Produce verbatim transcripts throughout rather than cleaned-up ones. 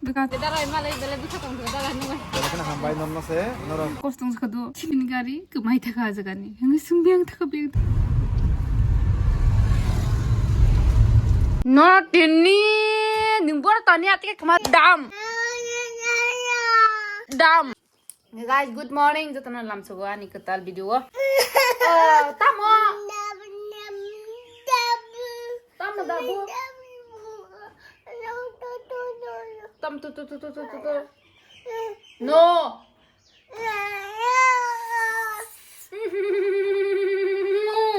Dara malai bele bwsa tong thok dara nung. Belai kheno hambai nonno se norok. Kostong sakha do chini gari kwmai thaka jagani. Hwnwi swng biyang thaka biyang. No tini nung bor tani atike khma dam. Dam. Guys, good morning. Jotono lamsogo ani kwtal video o. Oh, tamo. Tamo dabu. Tam tu tu tu tu tu tu tu. No.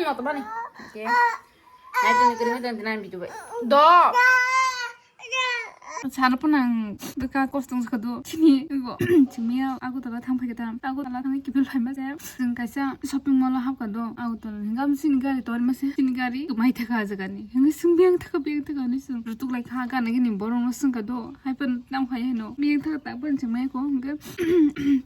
Mata bani. Okay. Nai tini kiri nai tini video bai. Do. Sana pun ang beka kostong sakha do. Chini go. Chimia aku tala thang phai tam. Aku tala thang kipil phai ma jaya. Jeng kaisa shopping mall hap ka do. Aku tala hingam sini gari tor ma se. Sini gari mai thaka jagani. Hingam sing biang thaka biang thaka ni sung. Rutuk lai kha ka nagi ni borong no sung ka do. Hai pun tam phai no. Biang thaka tak pun chimai ko hingam.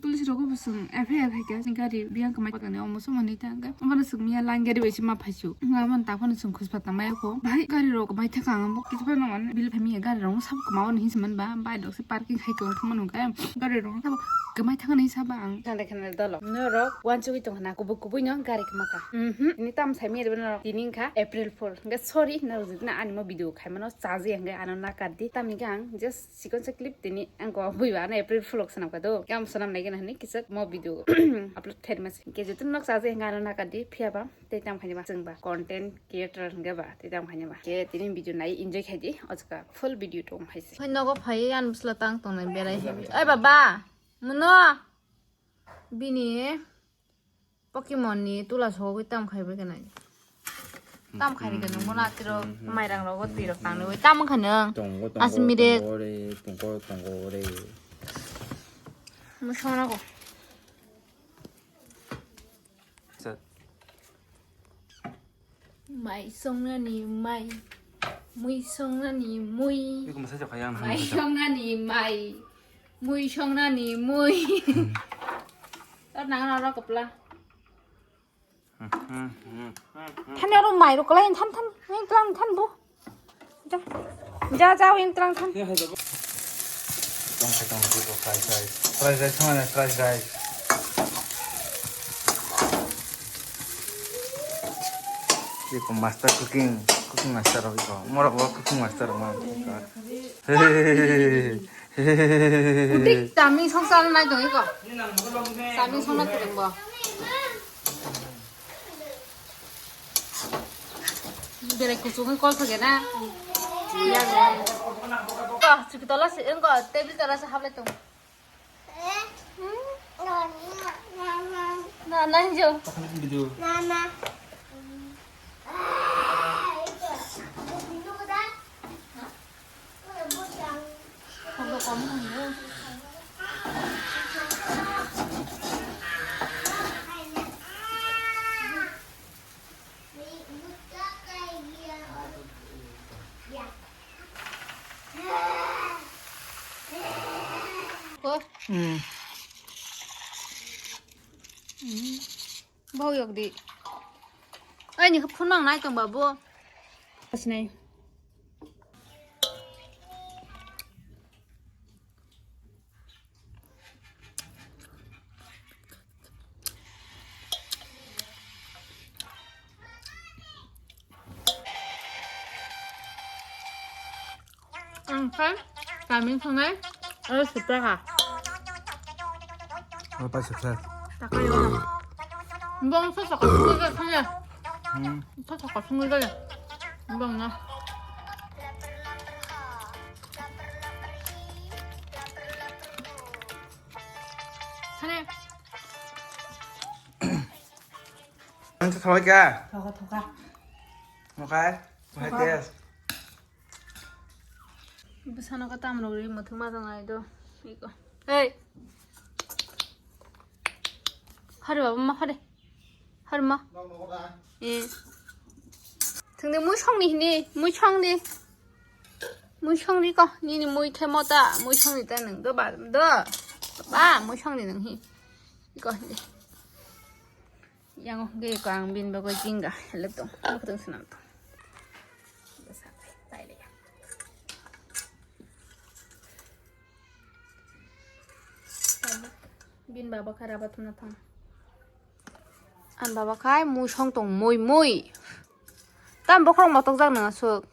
Police rok bo sung F I R hai ka sing gari biang kamai pakani omo somo ni ta hingam. Omo sung mia lang gari bai chima phai su. Hingam man tak pun sung khus pata mai ko. Bai gari rok mai thaka ang bo kisa phano man bil phai mi gari rok sab kama on hin man ba bai dok se parking hai ko thang man ka. Gari rok sab kamai thaka ni sab ang. Thang de khana dolo. No rok wan chugui tong khana kubuk kubui no gari kama ka. Mhm. Ni tam sai mi rok tini kha April fool. Hingke sorry no rok jitna ani mo video khai mano chaji hingke ano nakar di. Tam ni ang just sikon se clip tini ang ko bui ba ano April fool ok sanam ka do. Kam sanam nai gana hani kisa mo video upload ther mas. Ke jitun nok chaji hingke ano nakar di phiya ba. Tei tamo khaini ba chwng ba content creator hwnkhe ba, tei tamo khaini ba. Khe tini video nai enjoy khaidi, o jaga full video tong hai se. Phai nogo phai ani bwsla tang tongnai berai hai. Oi baba, muno bini Pokemon ni tula sogwi tam khai bai khe nai. Tam khai ri khe nung bono atiro mairang rogo twi rok tang nai bai tam wngkha nung. Tongo, tongo, asmire. Tongo re, tongo, tongo re. Musong nago. Sat. Mai songnani mai, mui songnani mui. Iko masai jokha yang mai songnani mai, mui songnani mui. Tor nang nang rok kapla. Thani oro mai rok kalai than than, yang tlan than bo. Ja, ja, ja, win trang than. Tong se tong se fried rice. Fried rice, fried rice. Iko master cooking, cooking master rok iko. Morok bo cooking master rok man. Hey. Udik taming song sana nai tong iko. Taming song na tong bo. Berai kuchuk wng kol thage na. Ko, chuki tola se, wng ko, table tola se hablai tong. Na, na, jo. Video. Ko? Hmm. Hmm. Bau yok di. Ai, ni phone nang nai tong ba bo. Sinai. Ang khe taming thangwi aro sipra kha. Oro pai sipra. Takai ro. Bong sa sa ka sungwi ga thangya. Hmm. Sa sa ka sungwi ga. Bong na. Thane. Ang sa thawai ka? Thoka, thoka. Mokai? Mokai test. Bwsano khe tamrok ri mwthwng ma tongnai do. Iko. Hey. Hari baba ma hari. Hari ma. Eh. Thangde mui songni hini, mui songni. Mui songni ko, nini mui khe mota, mui songni ta nang do ba do. Ba, mui songni nang hi. Iko hini. Yang hwnkhe eko ang bini bagwi jinga helep tong, mwkhwtwng swnam tong. Bwsa bai, bai le ya. Bin baba kha raba thumna thang. An baba khai mui song tong mui mui. Tam bokhorok motokjak nang aswk.